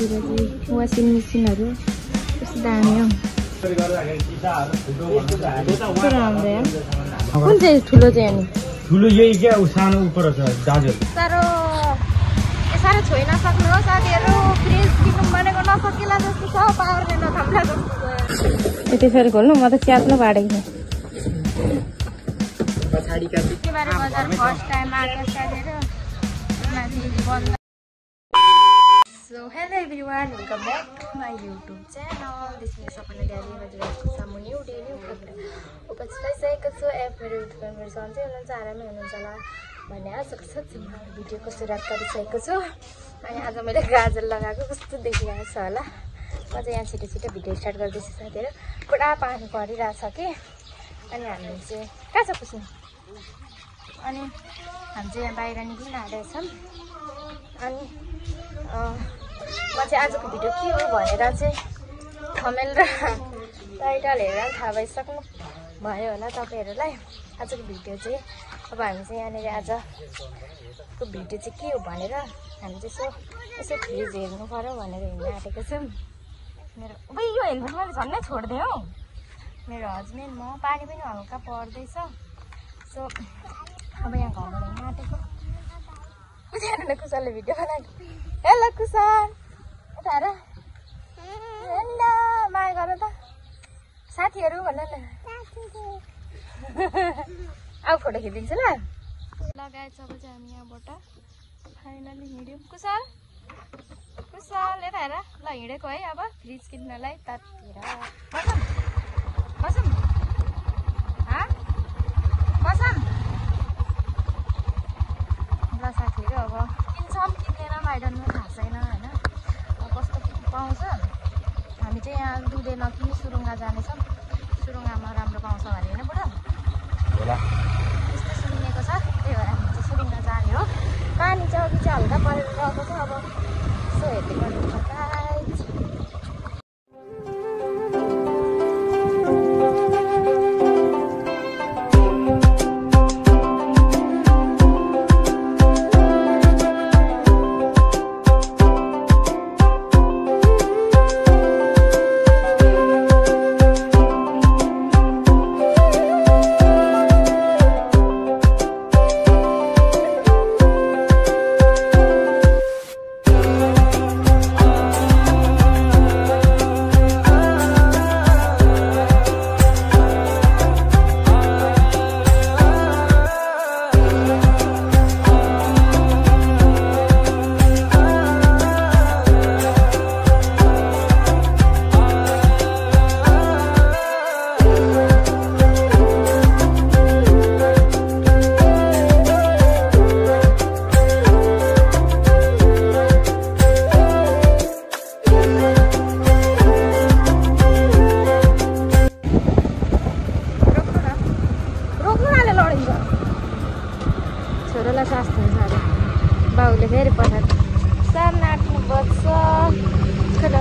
यतातिर चाहिँ वासिङ मेसिनहरू कस्तो दामी हो। कुन चाहिँ ठुलो चाहिँ अनि ठुलो यही क्या सानो उपर छ दाजु साह्रो छोइ नसक्नु हो साथीहरू। फ्रिज किन्नु भनेको नसकिला जस्तो छ, पावरले नथाम्ला जस्तो छ। त्यसरी खोल्नु म त च्यात्नु पाडेको छु। बजार फर्स्ट टाइम आएको साथीहरू। So hello everyone, welcome back to my YouTube channel. This is Sapna Diary बजिरहेको छ म न्यू डे न्यू खबर उपस्थित छु। एप मेरो युट्युब मेरो सन्चै हुनुहुन्छ, आरामै हुनुहुन्छ होला भन्ने आशाको साथ भिडियोको सुरुवात गरिसकेको छु। अनि आज मैले गाजर लगाएको कस्तो देखिरहेको छ होला। म चाहिँ यहाँ छिटो छिटो भिडियो स्टार्ट गर्दैछु साथीहरू। पुरा पानी परिरहेछ कि अनि हामी चाहिँ कहाँ छ पुग्नु। अनि हामी चाहिँ यहाँ बाहिर निक्लिन आँटेछौँ। अनि म चाहिँ आजको भिडियो के हो भनेर चाहिँ थम्बनेल र टाइटल हेरेर थाहा भइसक्नु भयो होला तपाईँहरूलाई। आजको भिडियो चाहिँ अब हामी चाहिँ यहाँनिर आजको भिडियो चाहिँ के हो भनेर हामी चाहिँ यसो फ्रिज हेर्नु पऱ्यो भनेर हिँड्न आँटेको छौँ। मेरो यो हेलमेट मैले झन्नै छोडिदिएँ हौ। मेरो हस्बेन्ड म पानी पनि हल्का पर्दैछ। सो अब यहाँ घरमा हिँड्न आँटेको। कुशलले भिडियो बनाएको। हेलो कुशल, यता हेर। हेलो माया गर त साथीहरू भन न। अब फोटो खिचिदिन्छु ल। लगाएछ अब चाहिँ हामी यहाँबाट फाइनली हिँड्यौँ। कुशल कुशल यता हेर ल, हिँडेको है अब फ्रिज किन्नलाई ततिर। बसौँ बसौँ ल साथीहरू। अब किन्छौँ किन्दैन बाहिर थाहा छैन होइन, कस्तो पाउँछ। हामी चाहिँ यहाँ दुधे नकिनी सुरुङ्गा जानेछौँ। सुरुङ्गामा राम्रो पाउँछ भने होइन बुढो त्यस्तो सुनिएको छ। त्यही भएर हामी चाहिँ सुरुङ्गा जाने हो। पानी चाहिँ अघि चाहिँ हल्का परेर गएको छ। अब यसो हेर्दै गर्नुपर्छ। छोरालाई शास्त्र हुन्छ अरे बाउले फेरि पठाएको। साम नाट्नु बस्छ खडा।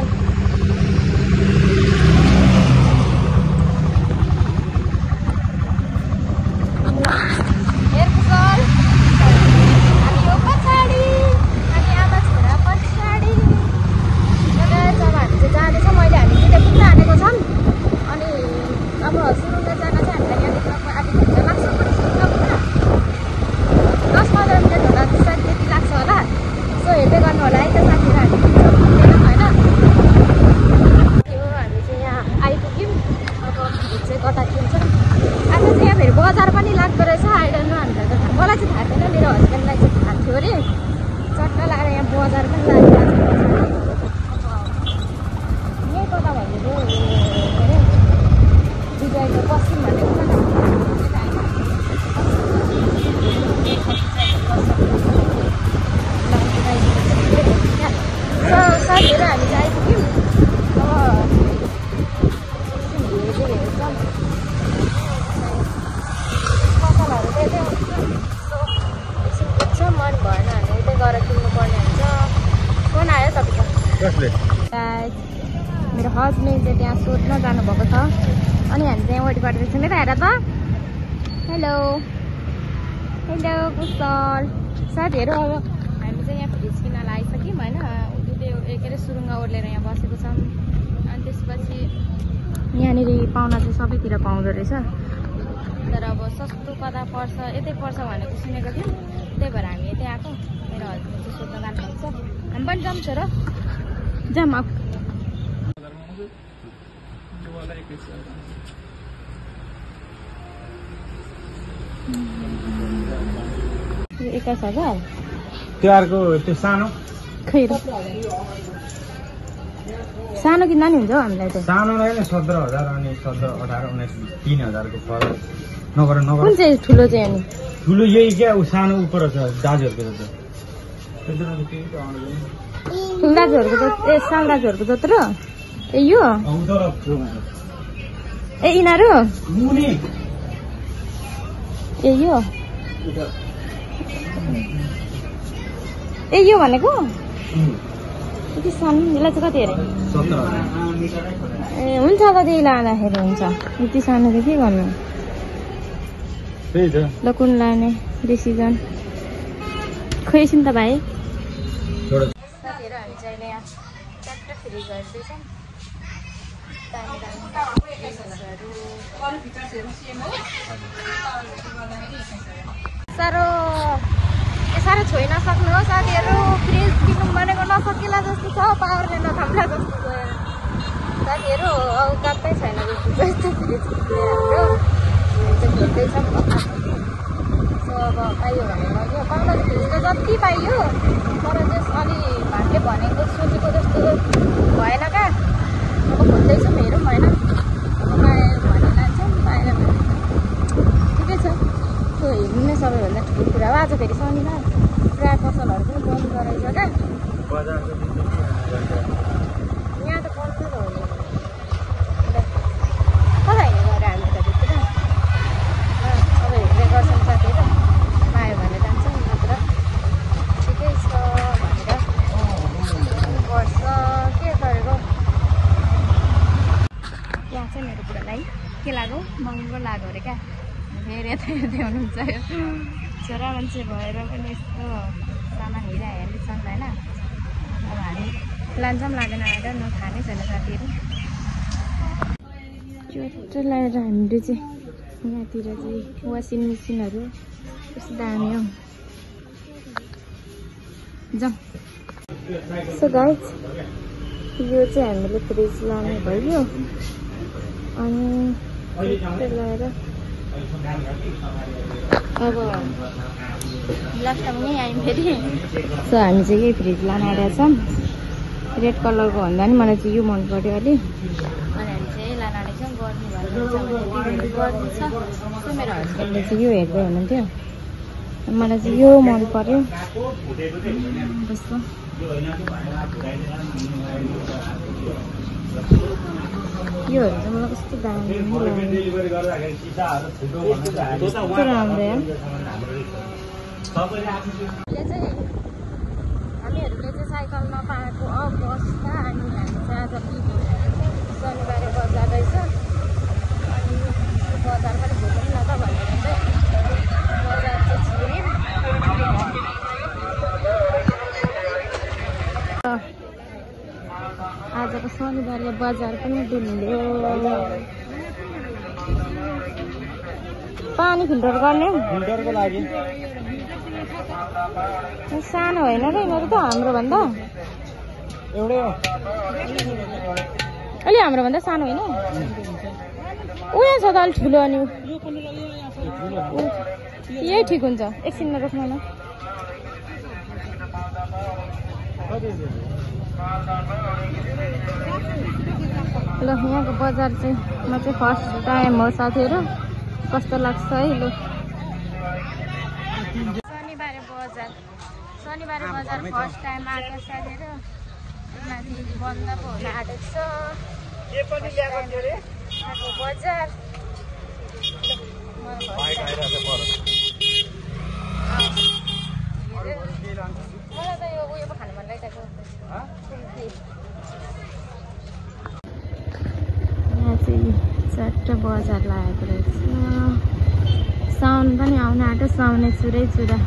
हेर कुशल, हामी यो पछाडि अनि आमा छोरा पछाडि। अब हामी चाहिँ जाँदैछौँ। अहिले हामी दुईटा पुग्न आँटेको छौँ। अनि अब सुरुङ्गा जान चाहिँ हामीलाई यहाँदेखि आधी घन्टा लाग्छ। 10-15 मिनट होला सायद त्यति लाग्छ होला। सो हेर्दै गर्नु होला है त साथीहरू। हामी पुग्दैनौँ होइन। यो हामी चाहिँ यहाँ आइपुग्यौँ। अब चाहिँ कता किन्छौँ। आज चाहिँ यहाँ फेरि बजार पनि लाग्दो रहेछ। आइडन अन्त मलाई चाहिँ थाहा थिएन, मेरो हस्बेन्डलाई चाहिँ थाहा थियो अरे। चट्ट लगाएर यहाँ बजार पनि लागिरहेको छ। यहीँ कता भनेको के अरे विजयको पश्चिम भनेको छ नि। साथीहरू हामी चाहिँ आइपुग्यौँ। पसलहरू त्यही एकछिन पुग्छ। मन भएन हामी उतै गएर किन्नुपर्ने हुन्छ। फोन आयो तपाईँको? मेरो हस्बेन्ड चाहिँ त्यहाँ सोध्न जानुभएको छ। अनि हामी चाहिँ वेट गरिरहेछौँ। यता हेर त। हेलो हेलो कुशल साथीहरू। अब हामी चाहिँ यहाँ फ्रिज किन्न आइसक्यौँ होइन। दुधे धेरै सुरुङ्गा ओर्लेर यहाँ बसेको छौँ। अनि त्यसपछि यहाँनिर पाहुना चाहिँ सबैतिर पाउँदो रहेछ, तर अब सस्तो कता पर्छ यतै पर्छ भनेको सुनेको थियौँ, त्यही भएर हामी यतै आएको। मेरो हस्बेन्ड चाहिँ सोध्न जानुहुन्छ, हामी पनि जाऊँ छोरा, जाऊँ अब। 21,000 त्यो अर्को त्यो सानो खै र सानो किन्दा नि हुन्छ हामीलाई त। सानोलाई नै 17,000 अनि 17, 18, 19, 3,000 को फरक नगर नगर। कुन चाहिँ ठुलो चाहिँ अनि ठुलो यही क्या उ सानो उपर छ दाजुहरुको त। ठुलो दाजुहरुको त ए सानो दाजुहरुको जत्रो ए यो ए यिनीहरू ए यो ए यो भनेको यति सानो यसलाई चाहिँ कति अरे 17,000 ए हुन्छ त त्यही लाँदाखेरि हुन्छ। यति सानो त के गर्नु त्यही त ल कुन लाने डिसिजन खोइसिन त भाइ। साथीहरू हामी चाहिँ अहिले यहाँ ट्याक्टर फ्री गर्दैछौँ। साह्रो छोइ नसक्नु हो साथीहरू, फ्रिज किन्नु भनेको नसकिला जस्तो छ, पावरले नथाम्ला जस्तो छ साथीहरू, औकातै छैन जस्तो छ यस्तो फ्रिज हाम्रो खोज्दैछौँ। सो अब पाइयो भने लग्यो, पाउन त फ्रिज त जति पाइयो तर त्यस अलि हामीले भनेको सोचेको जस्तो भएन क्या। अब खोज्दैछौँ हेरौँ होइन, पायो भने लान्छौँ, पाएन भने ठिकै छ। त्यो हेर्नु नै सबैभन्दा ठुलो कुरा हो। आज फेरि शनिबार प्रायः पसलहरू पनि बन्द रहेछ क्या, यहाँ त बन्द त हो नि। कता हिँड्ने गएर हामी त भित्र अब हेर्ने गर्छौँ साथीहरू, पायो भने जान्छौँ, नत्र ठिकै छ भनेर पर्छ के गरेको। यहाँ चाहिँ मेरो बुढालाई के लाग्यो महँगो लाग्यो अरे क्या, फेरि यता हेर्दै हुनुहुन्छ यो छोरा मान्छे भएर पनि यस्तो सामान हेरिहाल्नु सक्दैन। अब हामी लान्छौँ लाँदैन आएर नखाने छैन साथीहरू। त्यो लगाएर हामीले चाहिँ यहाँतिर चाहिँ वासिङ मेसिनहरू कस्तो दामी हो। जाउँ। सो गाइज यो चाहिँ हामीले फ्रिज लाने भयो अनि लगाएर अब लास्ट टाइम यहीँ आयौँ फेरि। सो हामी चाहिँ यही फ्रिज लान आएका छौँ। रेड कलरको भन्दा नि मलाई चाहिँ यो मन पर्यो अलि, अनि हामी चाहिँ यही लान आएका छौँ। गर्मी भन्नुहुन्छ गर्मी छ। सो मेरो हस्बेन्डले चाहिँ यो हेर्दै हुनुहुन्थ्यो, मलाई चाहिँ यो मन पर्यो। जस्तो योहरू चाहिँ मलाई कस्तो दामी कस्तो राम्रो यार। हामीहरूले चाहिँ साइकल नपाएको अवस्था, अनि हामी चाहिँ आज शनिबारे बजार रहेछ, अनि बजार पनि घुमौँ न त भनेर चाहिँ बजार चाहिँ छिर्यौँ। आजको शनिबारले बजार पनि डुल्यो। पानी फिल्टर गर्ने फिल्टरको लागि सानो होइन र यिनीहरू त हाम्रो भन्दा एउटै हो, अलि हाम्रो भन्दा सानो होइन। उयो छ त अलिक ठुलो, अनि यही ठिक हुन्छ। एकछिनमा रोक्नु न। ल यहाँको बजार चाहिँ म चाहिँ फर्स्ट टाइम हो साथीहरू, कस्तो लाग्छ है। ल शनिबारे बजार फर्स्ट टाइम आएको साथीहरू, माथि बन्द पो हुन आँटेको छ आएको बजार। मलाई त यो उयो पो खानु मन लागिरहेको। यहाँ चाहिँ चारवटा बजार लागेको रहेछ। साउन पनि आउन आँट्यो, साउने चुरै चुरा,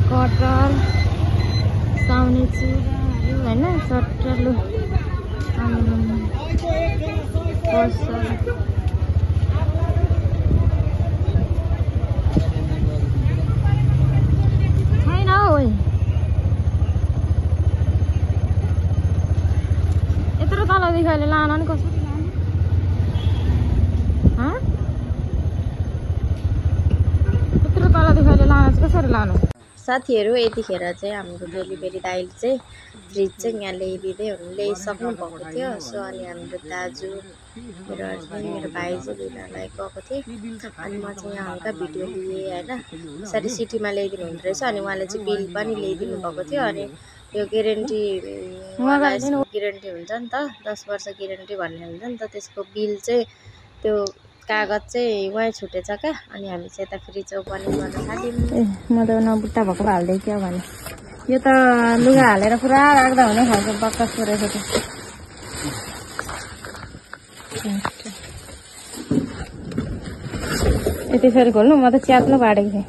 कटहर, साउने चुराहरू हैन सट्टलु छैन हौ यत्रो तलदेखि अहिले लान नि कसरी यत्रो तलदेखि अहिले लान चाहिँ कसरी लानु साथीहरू यतिखेर चाहिँ हाम्रो डेलिभरी दाइले चाहिँ फ्रिज चाहिँ यहाँ ल्याइदिँदै ल्याइसक्नु भएको थियो सो अनि हाम्रो दाजु मेरो हस्बेन्ड मेरो भाइ चाहिँ लिनलाई गएको थिएँ अनि म चाहिँ यहाँ हल्का भिडियो लिएँ होइन यसरी सिटीमा ल्याइदिनु हुँदो रहेछ अनि उहाँले चाहिँ बिल पनि ल्याइदिनु भएको थियो अनि यो ग्यारेन्टी हुन्छ नि त 10 वर्ष ग्यारेन्टी भन्ने हुन्छ नि त त्यसको बिल चाहिँ त्यो कागज चाहिँ वहीँ छुटेछ क्या अनि हामी चाहिँ यता फ्रिज ओपनिङ गर्न थाल्यौँ म त नबुट्टा भएको हाल्दै क्या भने यो त लुगा हालेर पुरा राख्दा हुने खालको बक्कस रहेछ त्यो यतिसरी खोल्नु म त च्यात्नु पाडेको थिएँ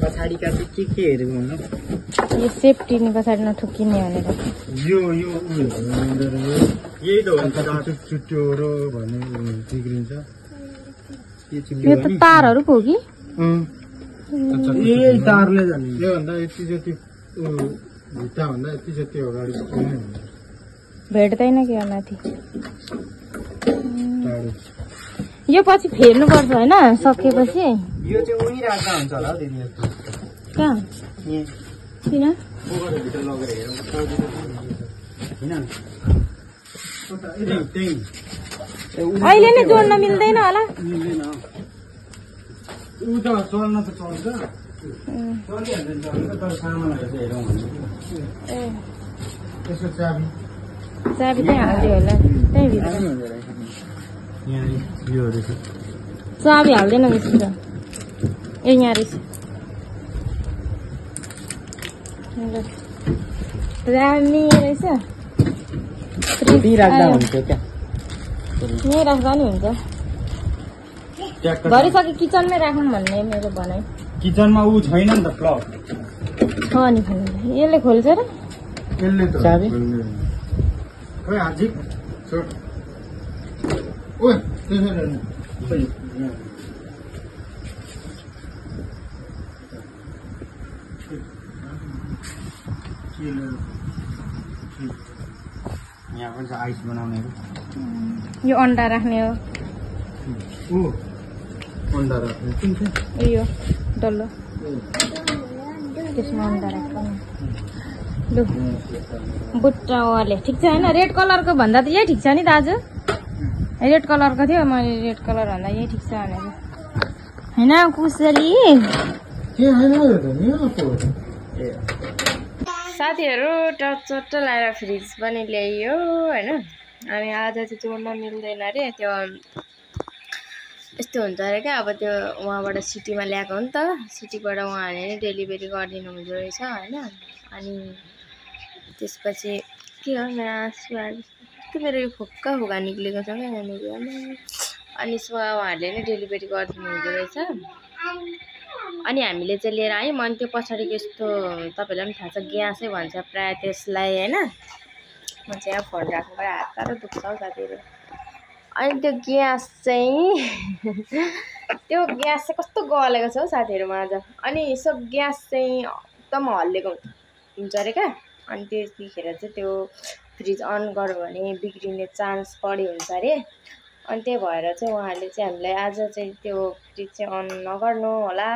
पछाडिका चाहिँ केहरू भन्नु यो सेफ्टी नि पछाडि नठुक्किने भनेर यो यही त हुन्छ चुट्योरो भन्ने बिग्रिन्छ यो त तारहरू पो कि यही तारले जाने योभन्दा यति जति भित्ताभन्दा यति जति अगाडि भेट्दैन कि माथि यो पछि फेर्नुपर्छ होइन सकेपछि यो चाहिँ उही राख्दा हुन्छ होला दिदी कहाँ किन अहिले नै जोड्न मिल्दैन होला ऊ त चल्न त चल्छ चलिहाल्छ तर सामानहरू चाहिँ हेरौँ भने त्यसको चाबी चाहिँ हाल्दियो होला त्यही भित्र यहाँ यो रहेछ चाबी हाल्दैन भित्र ए यहाँ रहेछ दामी रहेछ राख्दा हुन्छ क्या यहीँ राख्दा नि हुन्छ भरिसक्यो किचनमै राखौँ भन्ने मेरो भनाइ किचनमा ऊ छैन नि त प्लग छ नि यसले खोल्छ र यसले त चाबी खोइ हाजी ओए त्यसरी यहाँ पनि छ आइस बनाउनेहरू यो अन्डा राख्ने हो अन्डा राख्ने यो डल्लो त्यसमा अन्डा राख्ने लु बुट्टा वाले ठिक छ होइन रेड कलरको भन्दा त यही ठिक छ नि दाजु रेड कलरको थियो मैले रेड कलर भन्दा यही ठिक छ भनेर होइन कुसली साथीहरू टच लगाएर फ्रिज पनि ल्याइयो होइन अनि आज चाहिँ जोड्न मिल्दैन अरे त्यो यस्तो हुन्छ अरे क्या अब त्यो उहाँबाट सिटीमा ल्याएको हो नि त सिटीबाट उहाँहरूले नै डेलिभरी गरिदिनु हुँदो रहेछ होइन अनि त्यसपछि के हो मेरो आँसु आयो मेरो यो फोक्का फोका निक्लेको छ क्या यहाँनिर अनि उहाँहरूले नै डेलिभरी गरिदिनु हुँदो रहेछ अनि हामीले चाहिँ लिएर आयौँ अनि त्यो पछाडिको यस्तो तपाईँहरूलाई पनि थाहा छ ग्यासै भन्छ प्रायः त्यसलाई होइन म चाहिँ यहाँ फोन राख्नु पऱ्यो हात साह्रो दुख्छ हौ साथीहरू अनि त्यो ग्यास चाहिँ कस्तो गलेको छ हौ साथीहरूमा आज अनि सब ग्यास चाहिँ एकदम हल्लेको हुन्छ अरे क्या अनि त्यतिखेर चाहिँ त्यो फ्रिज अन गर्यो भने बिग्रिने चान्स बढी हुन्छ अरे अनि त्यही भएर चाहिँ उहाँहरूले चाहिँ हामीलाई आज चाहिँ त्यो फ्रिज चाहिँ अन नगर्नु होला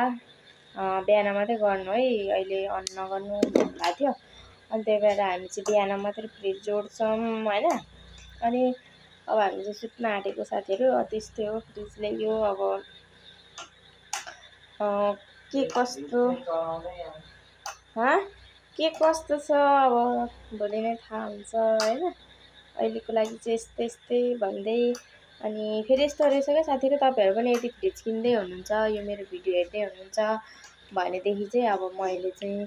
बिहान मात्रै गर्नु है अहिले अन नगर्नु भन्नुभएको थियो अनि त्यही भएर हामी चाहिँ बिहान मात्रै फ्रिज जोड्छौँ होइन अनि अब हामी चाहिँ सुत्न आँटेको साथीहरू त्यस्तै हो फ्रिजले यो अब के कस्तो छ अब भोलि नै थाहा हुन्छ होइन अहिलेको लागि चाहिँ यस्तै भन्दै अनि फेरि यस्तो रहेछ क्या साथीहरू तपाईँहरू पनि यदि फ्रिज किन्दै हुनुहुन्छ यो मेरो भिडियो हेर्दै हुनुहुन्छ भनेदेखि चाहिँ अब मैले चाहिँ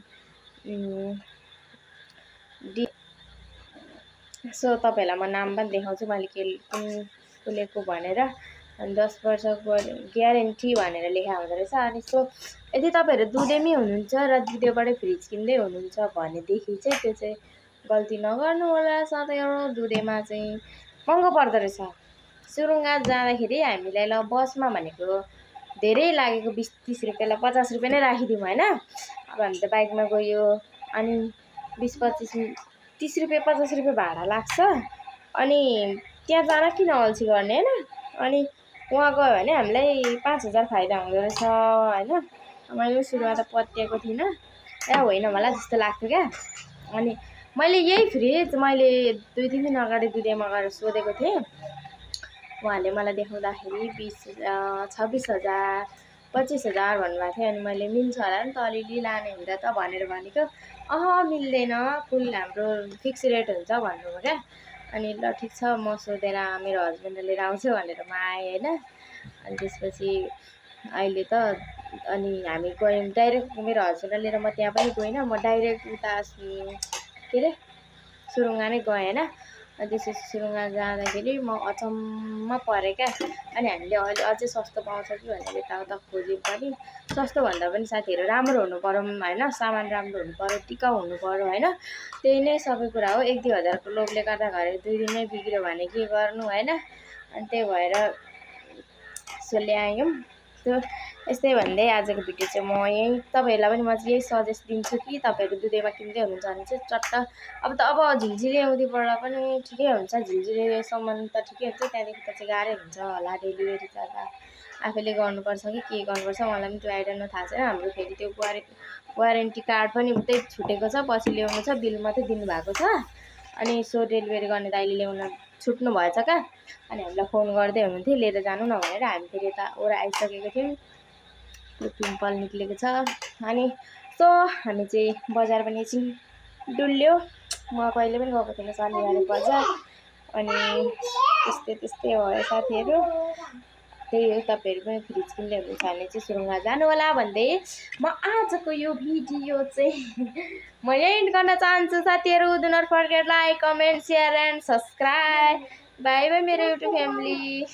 सो तपाईँहरूलाई म नाम पनि देखाउँछु मैले के लिएको भनेर अनि 10 वर्षको ग्यारेन्टी भनेर लेखा हुँदो रहेछ। अनि सो यदि तपाईँहरू दुधेमै हुनुहुन्छ र दुधेबाटै फ्रिज किन्दै हुनुहुन्छ भनेदेखि चाहिँ त्यो चाहिँ गल्ती नगर्नु होला। सधैँ दुधेमा चाहिँ महँगो पर्दो रहेछ। सुरुङ्गा जाँदाखेरि हामीलाई ल बसमा भनेको धेरै लागेको 20-30 रुपियाँलाई 50 रुपियाँ नै राखिदिउँ होइन। अब हामी त बाइकमा गयो अनि 20-25-30 रुपियाँ 50 रुपियाँ भाडा लाग्छ। अनि त्यहाँ जान किन अल्छी गर्ने होइन। अनि वहाँ गयो भने हामीलाई 5000 फाइदा हुँदो रहेछ होइन। मैले सुरुमा त पत्याएको थिइनँ होइन मलाई जस्तो लाग्थ्यो क्या। अनि मैले यही फ्रिज मैले 2-3 दिन अगाडि दुधेमा गएर सोधेको थिएँ। उहाँले मलाई देखाउँदाखेरि 26,000 25,000 भन्नुभएको थियो। अनि मैले मिल्छ होला नि त अलिअलि लाने हुँदा त भनेर भनेको। मिल्दैन फुल हाम्रो फिक्स रेट हुन्छ भन्नुभयो क्या। अनि ल ठिक छ म सोधेर मेरो हस्बेन्डले लिएर आउँछु भनेर म आएँ होइन। अनि त्यसपछि अहिले त अनि हामी गयौँ डाइरेक्ट। मेरो हस्बेन्डले लिएर म त्यहाँ पनि गइनँ, म डाइरेक्ट उता के अरे सुरुङ्गा नै गएँ होइन। अनि त्यसपछि सुरुङ्गा जाँदाखेरि म अचम्म परेँ क्या। अनि हामीले अहिले अझै सस्तो पाउँछ कि भनेर यताउता खोज्यौँ पनि सस्तो भन्दा पनि साथीहरू राम्रो हुनु पर्यो होइन। सामान राम्रो हुनु पर्यो, टिकाउ हुनु पर्यो होइन। त्यही नै सबै कुरा हो। 1-2 हजारको लोभले गर्दा घरि 2 दिनमै बिग्रियो भने के गर्नु होइन। अनि त्यही भएर सो ल्यायौँ। त्यो यस्तै भन्दै आजको भिडियो चाहिँ म यहीँ तपाईँहरूलाई पनि म चाहिँ यही सजेस्ट दिन्छु कि तपाईँहरू दुधेमा किन्दै हुनुहुन्छ भने चाहिँ चट्ट अब झिलझिले औँलीबाट पनि ठिकै हुन्छ। झिलझिलेसम्म त ठिकै हुन्छ, त्यहाँदेखि त चाहिँ गाह्रै हुन्छ होला। डेलिभरी त आफैले गर्नुपर्छ कि के गर्नुपर्छ मलाई पनि त्यो आइडिया थाहा छैन। हाम्रो फेरि त्यो वारेन्टी कार्ड पनि उतै छुटेको छ, पछि ल्याउनु छ, बिल मात्रै दिनुभएको छ। अनि सो डेलिभरी गर्ने दाइले ल्याउन छुट्नु भएछ क्या। अनि हामीलाई फोन गर्दै हुनुहुन्थ्यो लिएर जानु न भनेर। हामी फेरि यता ओर आइसकेको थियौँ। त्यो पिम्पल निक्लेको छ। अनि सो हामी चाहिँ बजार पनि एकछिन डुल्यो। म कहिले पनि गएको थिइनँ शनिबार बजार। अनि त्यस्तै हो साथीहरू। त्यही हो तपाईँहरू पनि फ्रिज किन्दै हुनुहुन्छ भने चाहिँ सुरुङ्गा जानु होला भन्दै म आजको यो भिडियो चाहिँ म एन्ड गर्न चाहन्छु साथीहरू। Do not forget like, comment, share and subscribe. Bye bye मेरो युट्युब फ्यामिली।